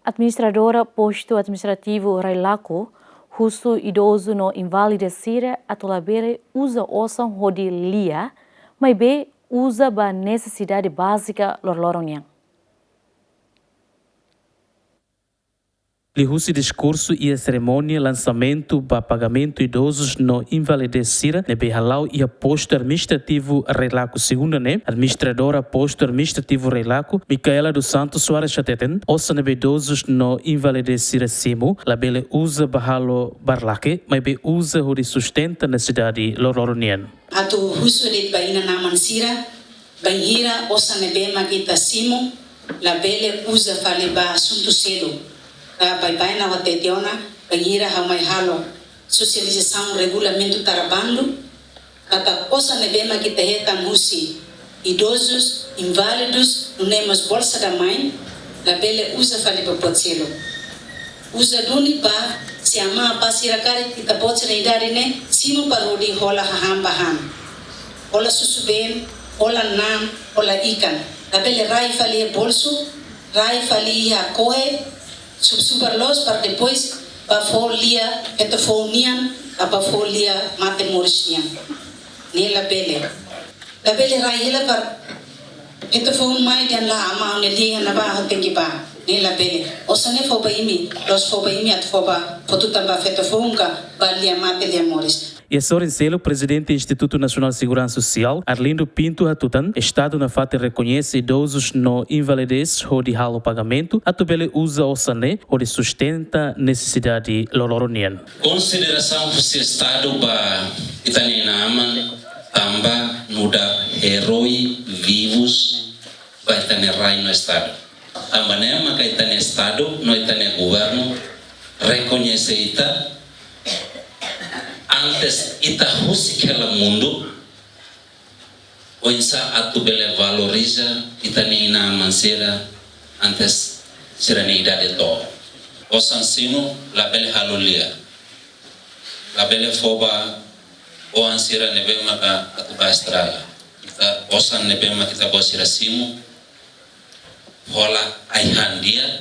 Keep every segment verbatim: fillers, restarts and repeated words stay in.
Administradora Postu Administrativu Railaco husu idozu no inválidu sira atu labele uza osan hodi lia, maibé uza ba nesesidade bázika loroloron nian. Liuhusi diskursu iha serimónia lansamentu ba pagamentu idozus no invalidez sira ne'ebé hala'o iha Postu Administrativu Railaco segunda ne'e, Administradora Postu Administrativu Railaco, Micaela dos Santos Soares hateten, osan ne'ebé idozus no invalidez sira simu labele uza ba halo barlake, maibé uza hodi sustenta nesesidade loroloron nian. Atu husu de'it ba inan-aman sira, bainhira osan ne'ebé mak ita simu labele uza fali ba asuntu seluk. Ka baibain ha'u hatete ona, bainhira ha'u mai halo sosializasaun regulamentu traballu, katak osan ne'ebé mak ita hetan husi idozus, inválidus, nune'e mós Bolsa da Mãe, labele uza fali ba buat seluk. Uza duni ba, se amá apá sira karik, ita-boot sira-nia idade ne'e, simu para hodi hola hahán ba han. Hola susubeen, hola na'an, hola ikan. Labele rai fali iha bolsu, rai fali iha kohe, sub-, subar loos para depois bá fó lia feto foun nian, ka bá fó lia mate moris nian. Ne'e labele. Labele rai hela para feto foun mai dehan la, amá, ha'u-nia lia iha ne'ebá, ha'u tenke bá. Ne'e labele. Osan ne'e fó ba imi, la'ós fó ba imi atu fó ba, fó tutan ba feto foun ka bá lia mate, lia moris. Iha sorin seluk, Prezidente Institutu Nasionál Seguransa Sosiál, Arlindo Pinto hatutan, Estadu nafatin rekoñese idozus no invalidez hodi halo pagamentu atu bele uza osan ne'e hodi sustenta nesesidade loroloron nian. Konsiderasaun husi Estadu ba ita-nia inan-aman tanba nu'udar eroi vivus ba ita-nia rai no Estadu. Tanba ne'e maka ita-nia Estadu no ita-nia governu rekoñese ita antes ita husik hela mundu, oinsá atu bele valoriza ita-nia inan-aman sira antes sira-nia idade to'o. Osan simu labele halo lia. Labele fó ba oan sira ne'ebé maka atu bá estrada. Ita osan ne'ebé maka ita-boot sira simu, hola ai-han di'ak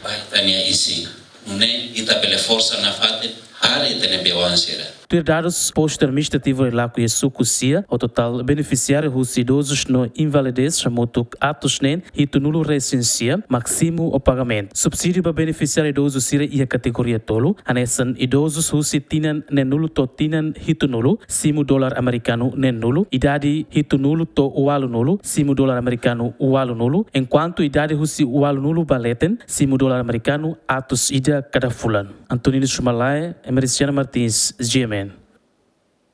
ba ita-nia isin. Nune'e ita bele forsa nafatin harii ita-nia bei-oan sira. Tuir dadus Postu Administrativu Railaco iha Suku Sia, ho totál benefisiáriu husi idozus no invalidez hamutuk atus neen hitunulu resin sia mak simu ho pagamentu. Subsídiu ba benefisiáriu idozu sira iha kategoria tolu, hanesan idozus husi tinan neenulu to'o tinan hitunulu, simu dolar amerikanu neenulu, idade hitunulu to'o ualunulu, simu dolar amerikanu ualunulu, enkuantu idade husi ualunulu ba leten, simu dolar amerikanu atus ida kada fulan. Antonino Sumalae, Emericiana Martins, G M N.